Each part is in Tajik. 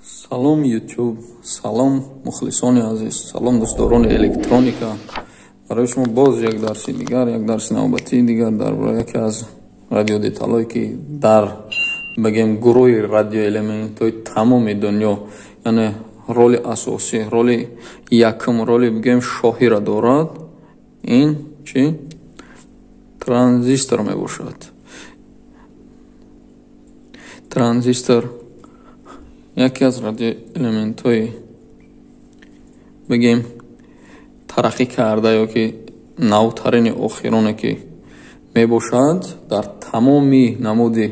Салом YouTube, салом мухлисони азиз, салом дӯстдорони электроника. Барои шумо боз як дарси дигар, як дарси навбатии дигар дар бораи яке аз радиодеталҳое ки дар бигем гурӯҳи радиоэлементҳои тамоми дунё, яъне роли асосӣ, роли якум, роли бигем шоҳиро дорад, ин чи? Транзистор мебошад. Транзистор яке аз радиоэлементҳои бигем тараққӣ карда ё ки навтарини охироне ки мебошад дар тамоми намуди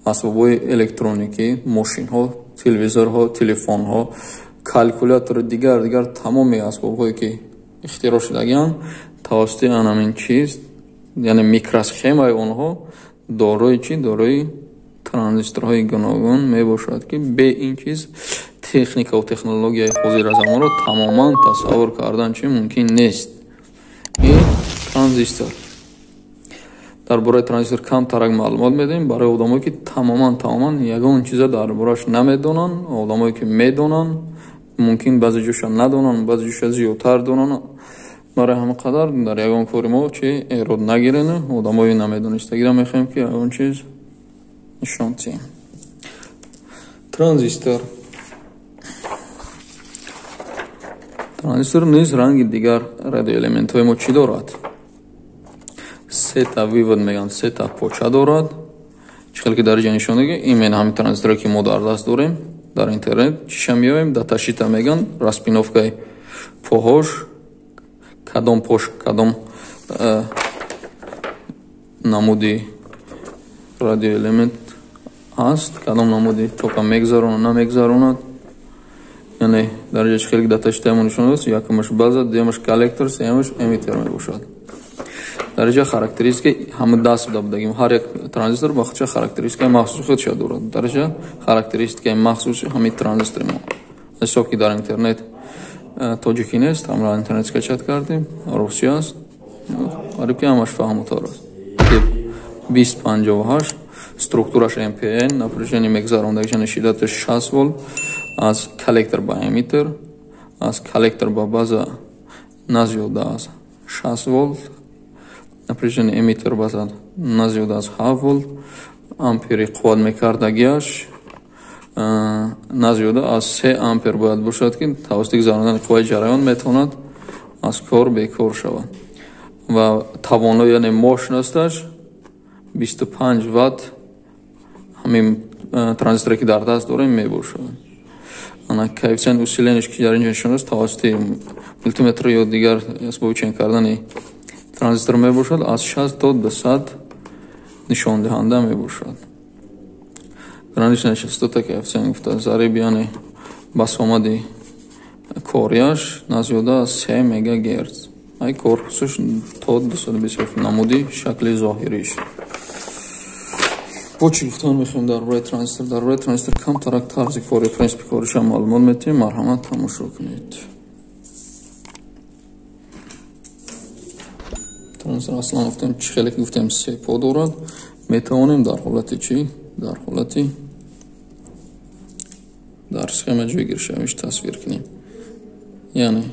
асбобҳои электроникӣ, мошинҳо, телевизорҳо, телефонҳо, калкулятору дигар тамоми асбобҳое ки ихтироъ шудагианд тавассути ҳамин чиз, яъне микросхемаи онҳо дорои чи? Дорои транзисторҳои гуногун мебошад ки бе ин чиз техникаву технологияи ҳозира замонро тамоман тасаввур кардан чи мумкин нест. Ин транзистор. Дар бораи транзистор камтарак маълумот медиҳем барои одамое ки тамоман ягон чиза дар борааш намедонанд, одамое ки медонанд мумкин баъзе ҷоша надонанд, баъзе ҷоша зиёдтар донанд. Барои ҳамин қадар дар ягон кори мо чи эрод нагирен, одамои намедонистагиро мехоҳем ки ягон чиз нишон диҳем. Транзистор. Транзистор низ ранги дигар радиоэлементҳои мо чӣ дорад? Сета вывод мегӯянд, сета поча дорад. Чӣ хел ки дар инҷа нишон додем, именно ҳамин транзисторе ки мо дар даст дорем дар интернет чиша меоем, даташита мегӯянд, распиновкаи поҳош, кадом пош кадом намуди радиоэлемент ҳаст, кадом намуди тока мегзаронад, намегзаронад. Яъне дар инҷа чӣ хел ки даташитаи мо нишон додааст, якумаш база, дуюмаш коллектор, сеюмаш эмиттер мебошад. Дар инҷа характеристикаи ҳама даст буда будагим, ҳар як транзистор ба худша характеристикаи махсуси худша дорад. Дар инҷа характеристикаи махсуси ҳамин транзистори мо. Ҳисоб ки дар интернет тоҷикӣ нест, ҳамра интернет скачат кардем, русӣ аст, қариб ки ҳамаш фаҳмутар аст. 2058 структураш МПН, напряжение мегзарондагиш, яъне шиддаташ 60 волт, аз коллектор ба эмиттер, аз коллектор ба база на зиёда аз 60 волт, напряжение эмиттер база на зиёда аз 7 волт, ампери қувват мекардагиаш на зиёда аз 3 ампер бояд бошад ки тавассути гузарондани қувваи ҷараён метавонад аз кор бекор шавад. Ва тавоно, яъне мощносташ 25 ватт ҳамин транзисторе ки дар даст дорем мебошад. Ана коэффициент усилениш ки дар инҷа нишон аст тавассути мултиметр ё дигар асбоби чен кардани транзистор мебошад, аз 60 то 200 нишондиҳанда мебошад. Граничная частота коэффициент гуфта зариб, яъне басомади корияш на зиёда аз 3 мегагерц. Ай корпусаш то 227 намуди шакли зоҳириш. Бо чӣ гуфтан мехоҳем дар бораи транзистор? Дар бораи транзистор камтарак тарзи кори, принсипи кориша маълумот медиҳем. Марҳамат, тамошо кунед. Транзистор аслан гуфтем, чӣ хеле ки гуфтем се по дорад. Метавонем дар ҳолати чӣ? Дар ҳолати дар схема ҷойгиршавиш тасвир кунем. Яъне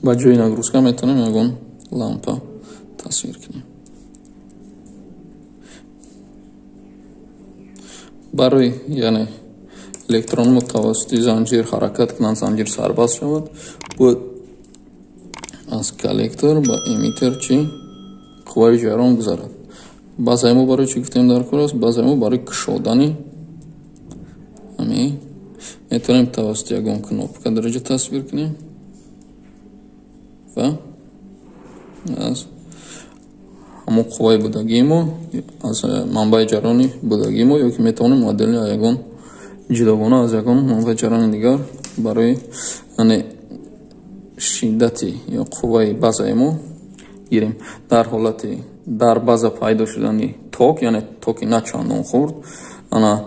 ба ҷои нагрузка метавонем ягон лампа тасвир кунем. Барои яъне электронҳо тавассути занҷир ҳаракат кунанд, занҷир сарбаст шавад, бояд аз коллектор ба эмиттер чӣ қувваи ҷараён гузарад. Базаи мо барои чӣ гуфтем дар кор аст? Базаи мо барои кушодани ҳамин метавонем тавассути ягон кнопка дар инҷа тасвир кунем ва аз ҳамон қувваи будагии мо, аз манбаи ҷараёни будагии мо, ё ки метавонем модели ягон ҷудогона аз ягон манбаи ҷараёни дигар барои яъне шиддати ё қувваи базаи мо гирем. Дар ҳолати Дар база пайдо шудани ток, яъне токи на чандон хурд, ана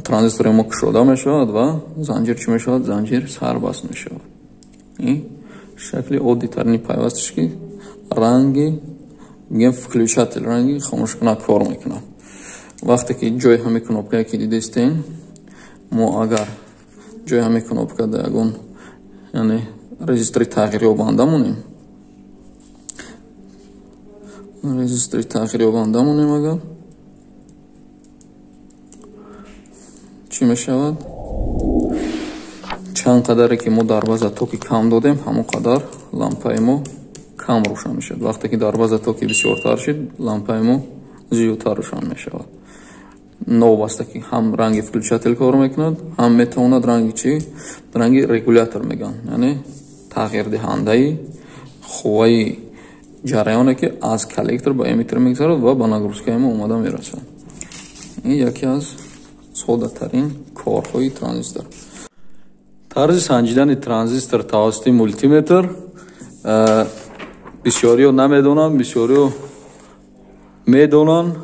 транзистори мо кушода мешавад ва занҷир чӣ мешавад? Занҷир сарбаст мешавад. Ин шакли оддитарини пайвасташ, ки ранги мегӯем включатель, ранги хомӯшкунак кор мекунад. Вақте ки ҷои ҳамин кнопкае ки дидестем, мо агар ҷои ҳамин кнопка дар ягон, яъне резистори тағйирёбанда монем, резистори тағйирёбанда монем, агар чӣ мешавад? Чанд қадаре ки мо дар база токи кам додем, ҳамон қадар лампаи мо кам рӯшан мешавад. Вақте ки дар база токи бисёртар шид, лампаи мо зиёдтар рӯшан мешавад. Новобаста ки ҳам ранги включатель кор мекунад, ҳам метавонад ранги чӣ? Ранги регулятор мегӯянд, яъне тағйирдиҳандаи қувваи ҷараёне ки аз коллектор ба эмиттер мегузарад ва ба нагрузкаи мо омада мерасад. Ин яке аз соддатарин корҳои транзистор. Тарзи санҷидани транзистор тавассути мултиметр бисёриҳо намедонанд, бисёриҳо медонанд.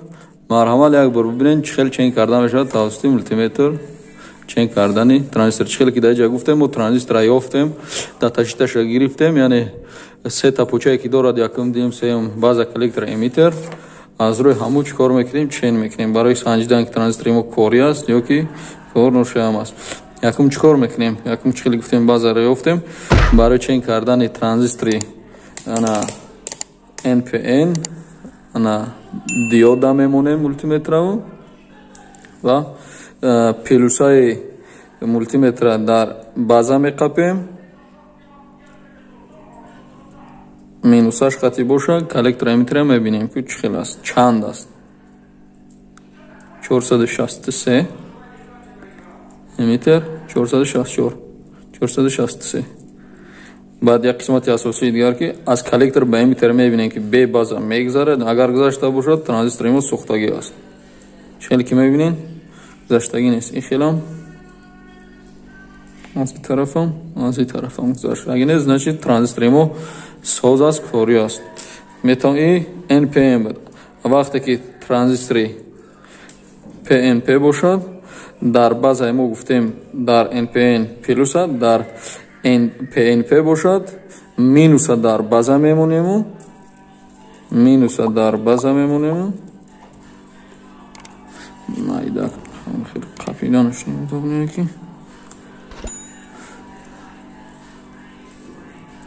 Марҳамат, як бор бибинед чӣ хел чен карда мешавад тавассути мултиметр чен кардани транзистор. Чӣ хеле ки дар ҷа гуфтем, мо транзистора ёфтем, даташиташа гирифтем, яъне се та пучае ки дорад, якум, дуюм, сеюм, база, коллектор, эмиттер. Аз рӯи ҳамун чӣ кор мекунем? Чен мекунем барои санҷидан ки транзистори мо корӣ аст ё ки кор ношоям аст. Якум чӣ кор мекунем? Якум чӣ хеле гуфтем, базаро ёфтем. Барои чен кардани транзистори ана NPN ана диода мемонем мултиметрао ва плюсаи мултиметра дар база меқапем, минусаш қатъи боша, коллектор эмиттера мебинем ки чӣ хел аст, чанд аст. 463 эмиттер, 464, 463. Баъд як қисмати асосии дигар ки аз коллектор ба эмиттер мебинем ки бе база мегузарад. Агар гузашта бошад, транзистори мо сӯхтагӣ аст. Чӣ хеле ки мебинед, гузаштагӣ нест. Ин хелам аз ин тарафам, аз ин тарафам гузаштагӣ нест, значит транзистори мо соз аст, корӣ аст. Метавон и NPN буд. Вақте ки транзистори PNP бошад, дар базаи мо гуфтем дар NPN плюса, дар PNP бошад, минуса дар база мемонему, минуса дар база мемонему. Майда хеле қапиданаш неудобно, ки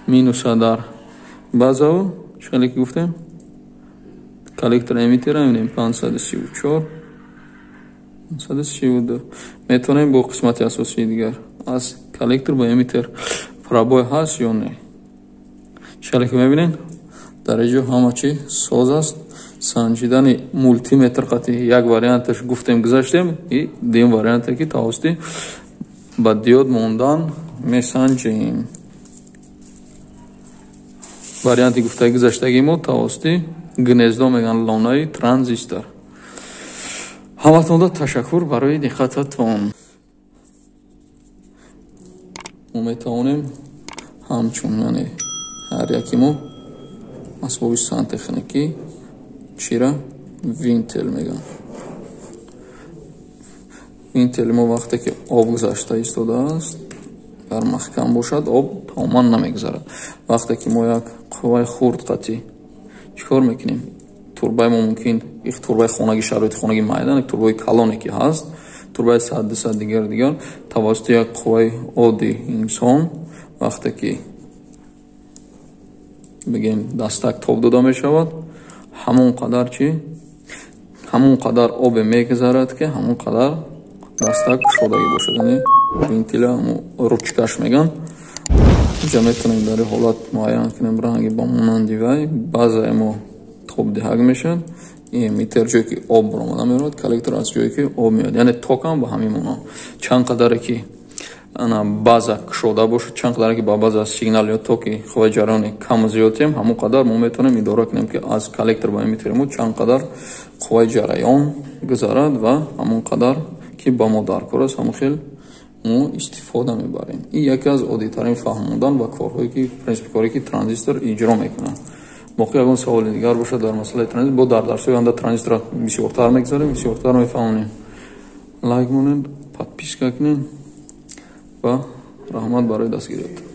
минуса дар базаву чӣ хеле ки гуфтем, коллектор эмиттера мебинем 534, 532. Метавонем бо қисмати асосии дигар аз коллектор ба эмиттер пробой ҳаст ё не. Чӣ хеле ки мебинед, дар инҷо ҳама чӣ соз аст. Санҷидани мултиметр қатъи як варианташ гуфтем, гузаштем, и дуюм варианте ки тавассути ба диод мондан месанҷем. Варианти гуфтаи гузаштагии мо тавассути гнездо мегӯянд, лонаи транзистор. Ҳаматонда ташаккур барои диққататон. Мо метавонем ҳамчун, яъне ҳар яки мо асбоби сантехникӣ чира винтел мегӯянд. Винтели мо вақте ки об гузашта истодааст, дар маҳкам бошад, об тамоман намегузарад. Вақте ки мо як қувваи хурд қатъӣ чӣ кор мекунем? Турбаи мо мумкин их турбаи хонаги, шароити хонаги майдан, турбаи калоне ки ҳаст, турбаи 100, 200, дигар дигар, тавассути як қувваи оддӣ инсон вақте ки бигем дастак тоб дода мешавад, ҳамон қадар чӣ? Ҳамон қадар обе мегузарад ки ҳамон қадар дастак кушодагӣ бошад, яъне вентиля, ҳамон ручкаш мегӯянд. Инҷа метавонем дар ин ҳолат муайян кунем ранги ба монанди вай. Базаи мо тобдиҳак мешавад, эмиттер ҷое ки об баромада меравад, коллектор аз ҷое ки об меояд, яъне токам ба ҳамин монанд. Чанд қадаре ки ана база кушода бошад, чанд қадаре ки ба база сигнал ё токи қувваи ҷараёни каму зиёдтем, ҳамон қадар мо метавонем идора кунем ки аз коллектор ба эмиттери мо чанд қадар қувваи ҷараён гузарад ва ҳамон қадар ки ба мо даркор аст, ҳамон хел мо истифода мебарем. Ин яке аз оддитарин фаҳмондан ва корҳое ки принсипи коре ки транзистор иҷро мекунад. Боқӣ ягон саволи дигар бошад дар масъалаи транзистор, бо дар дарсҳои оянда транзисторро бисёртар мегзарем, бисёртар мефаҳмонем. Лайк монед, подписка кунед ва раҳмат барои дастгириятон.